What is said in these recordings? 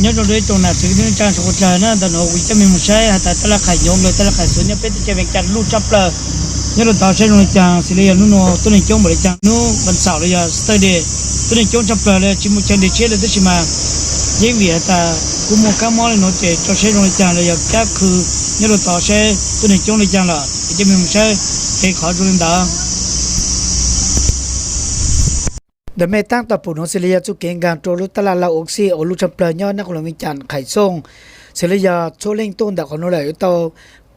Nyob zoo rau ib tsoom nam txiv kwv tij neej tsa sawv dlawg na, ntawm no kuv coj mej mus saib has tas taj laj Qhais Nyoov los taj laj Qhais Xuav nyob peb teb chaws Vees Cas luj tshaj plawg. Nyob rau tod saib zoo le caag, xws le yog nub no tuab neeg coob npaum le caag, nub vas xaum los yog Saturday, tuab neeg coob tshaj plawg le tsi muaj chaw nres tsheb le, tab sis mas yeej vim has tas kuj muaj kab mob le no ces tso saib zoo le caag los yog cab khw nyob rau tod saib tuab neeg coob le caag lawm es coj mej mus saib qhov zoo le ntawd. Ntawm mej taab tom pum nuav xws le yog txuj kev nkaag rua lub taj laj Lauj Ua Xij uas luj tshaj plawg nyob nab qhuas luas Vees Cas Qhais Xooj. Xws le yog txhua leej tuaj ntawm qhov nuav lawm yuav tau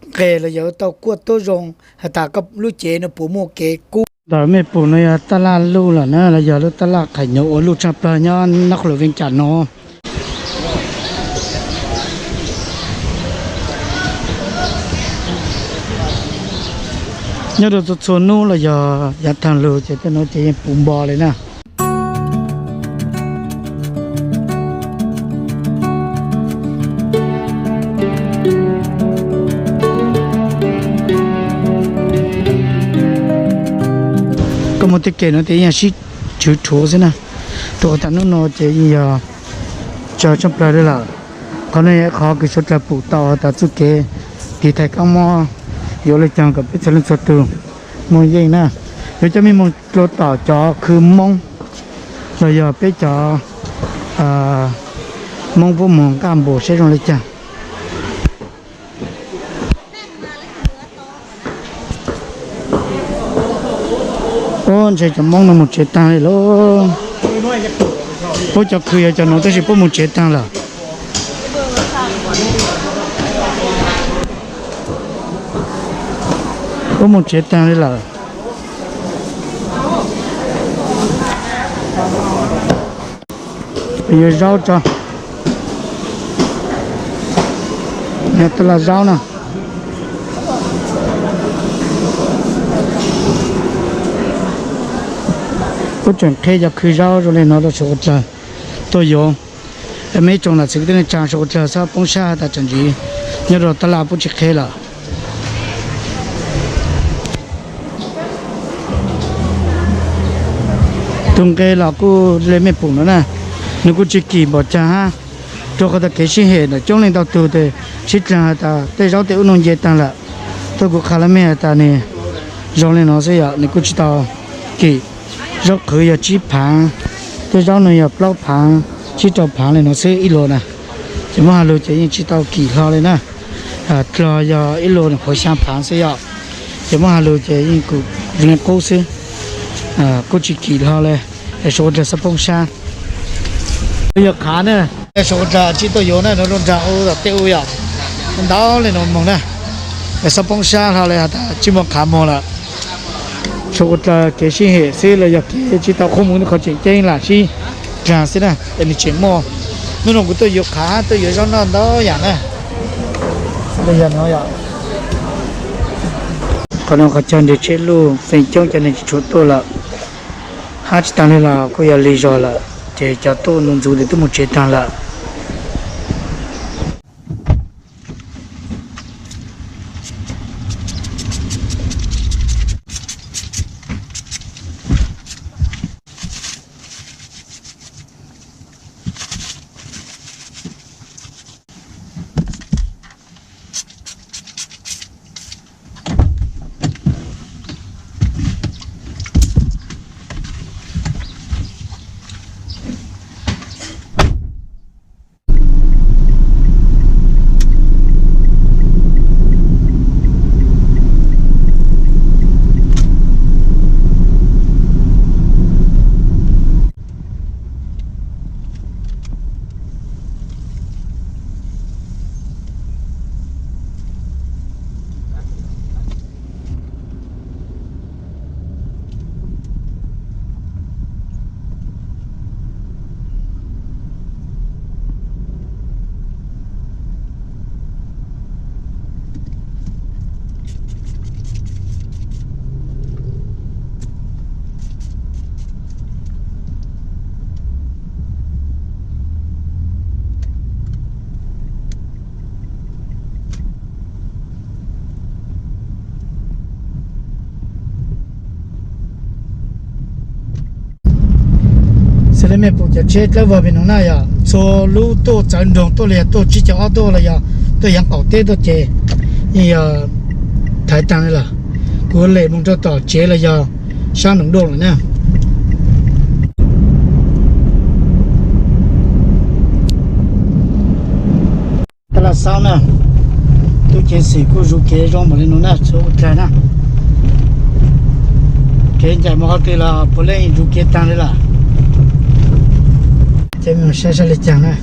nqes los yog yuav tau kuaj tuab zoo has tas koj lub cev nuav puas muaj kev kub. Ntawm mej pum nuav yog taj laj Luj lawm na, los yog lub taj laj Qhais Nyoov uas luj tshaj plawg nyob nab qhuas luas Vees Cas no. Nyob rau txhua txhua nub los yog yav taag lug ces tej nuav ces yeej puv npo le na. Koj moog tej kev nuav ces yeej yog sib tswv rhuav xwb na, rua qhov tas nub no ces yeej yog tsawg tshaj plawg le lawm. Qhov no yog qhov kws suav dlawg pum tau tas txuj kev tiv thaiv kab mob yuav le caag kom peb txhua leej txhua tug moog yeej na. Yuav coj mej moog dlua tom cov khw Moob los yog peb cov Moob puab moog nqaj npus saib zoo le caag. Ub, ntshe cov Moob no mus tsev taag li lauj. Puab cov khw yog cov nuav tab sis puab mus tsev taag lawm. Puab mus tsev taag li lawm. Yuav zaub tso. Yog taj laj zaub na. Puab tseem qheb cov khw zaub zoo le no rau sawv dlawg tuaj yuav. Mej ib tsoom nam txiv kwv tij neej tsa sawv dlawg txhob poob sab has tas tsaam ntsis nyob rau taj laj puab tsi qheb lawm. Tug nqe los kuj le mej pum nuav na, nws kuj tsi kim npaum caag hab, rua qhov tas kev sib hem ntawm coob leej ntau tug tes sib dlaag has tas tej zaub tej ub nuav nce taag lawm. Tuaj kuv qha le mej has tas nws zoo le no xwb yom, nws kuj tsi tau kim. Zaub qhwv yog tsib phaav, tej zaub nuav yog plaub phaav, tsib rau phaav le no xwb ib lus na. Ces muab has lug ces yeej tsi tau kim hlo le na. Dlog yog ib lus nws qhuav xyaa phaav xwb yom. Ces muab has lug ces yeej kuj le qub xwb, kuj tsi kim hlo le. Es sawv dlawg txhob poob sab. Yog qhav na, sawv dlawg tsi tuaj yuav na, nuav lub nraag ub tom tej ub yom, ntau le nuav moog na. Es txhob poob sab hlo le has tas tsi muaj qhav moog lawm. Sawv dlawg kev sib hem xwb los yog kev tsi tau qhuab moov, qhov tseem ceeb lam sib dlaag xwb na, es nws tseem muaj. Nub no kuv tuaj yuav qhav hab tuaj yuav zaub noj ntau yam na. Qhov no qhov chaw nres tsheb luj feem coob cov neeg tsi tshua tuaj lawm, hab tsi taag le los kuj yog lig zog lawm, ces cov tuaj ntxuv ntxuv tes twb mus tsev taag lawm. Xws le mej pum cov tsheb dlawb vog pem nuav na yog Txhua lub tuaj txawv nroog tuaj los yog tuaj tsib caug ob tuaj los yog tuaj yav qaum teb tuaj ces yeej yog thaiv taag li lawm. Kuv lem moog rau tom tsev los yog sab noom doj lawm na. Tab laj xaub na, tub ceev xwm kuj zuv kev zoo npaum li no na, txhua ub tag na. Kev ncaim mus qhov twg los puav leej zuv kev taag li lawm. Ces saib saib li caag na.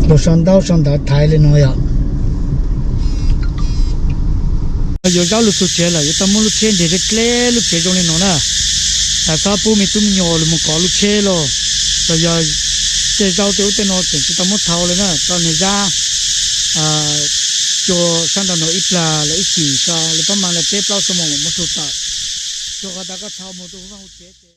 Lug sau ntaub sau ntawv thaiv li no yom. Yuav zaub lug txug tsev lawm yuav tau muab lub tsheb nres dleb dleb lub tsev zoo li no na. Txhob pub me tub me nyuam lug mus kov lub tsheb los, los yog tej zaub tej ub tej no tseem tsis tau muab thau li na, tau nws zab cua sab nraud no ib plag los ib chim tso lawv pab mas lawv peb plaub xuab moos muab tug tawm. Rua qhov tas koj thau mus rau hauv vaj hauv tsev ces